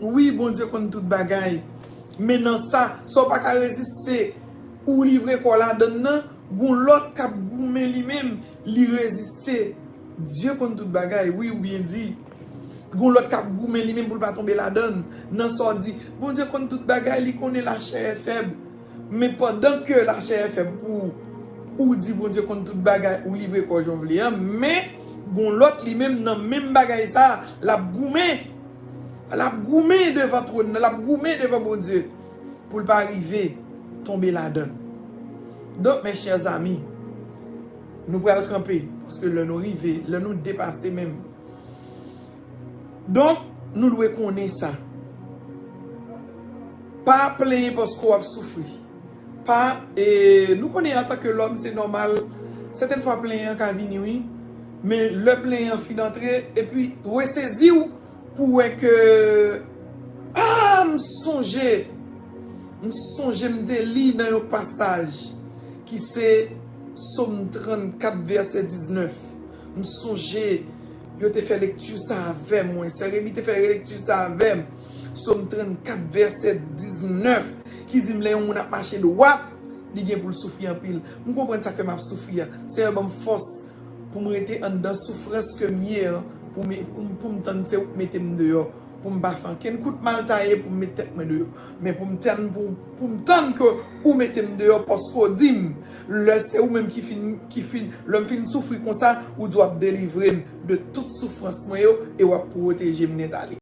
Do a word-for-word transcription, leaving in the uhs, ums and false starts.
Wi, Bondye konn tout bagay. Men nan sa, sa w pa ka reziste, ou livre kò w ladann nan, gon lòt k ap goumen li menm, li reziste. Dye konn tout bagay, wi, ou byen di. Gon lòt k ap goumen li menm pou l pa tonbe ladann. Nan sa w di, Bondye konn tout bagay, li konnen lachè e fèb. Men pandan ke lachè e fèb pou ou, ou di Bondye konn tout bagay, ou livre kò w jan w vle an, men gon lòt li menm nan menm bagay sa, l ap goumen. L ap goumen devan twòn nan, l ap goumen devan Bondye pou l pa rive tonbe ladann. Donk, mes chers amis, nou pral kanpe, paske lè nou rive, lè nou depase menm. Donk, nou dwe konnen sa. Pa plenyen paske w ap soufri. Pa, e, nou konnen antanke lòm, se nòmal, sètèn fwa plenyen an ka vini, wi. Men lè plenyen an fin antre, epi resezi w pou wè ke, a, m sonje, m sonje m te li nan yon pasaj ki se Sòm trannkat, vèsè diznèf. M sonje yo te fè lekti sa avè mwen. Sè Remy te fè lekti sa avè m. Sòm trannkat, vèsè diznèf, ki di m lè yon moun ap mache dwat, li gen pou l soufri anpil. M konprann sa k fè m ap soufri a. Seyè, ban m fòs pou m rete anndan soufrans ke m ye an, pou m, pou m, pou m tann se ou k mete m deyò, pou m pa fè ankenn kout mal taye pou m met tèt mwen deyò. Men pou m tann, pou, pou m tann ke ou mete m deyò, paske w di m, lè se ou menm ki fin, ki fin, lè m fin soufri konsa, ou di w ap delivre m de tout soufrans mwen yo e w ap pwoteje m nèt ale.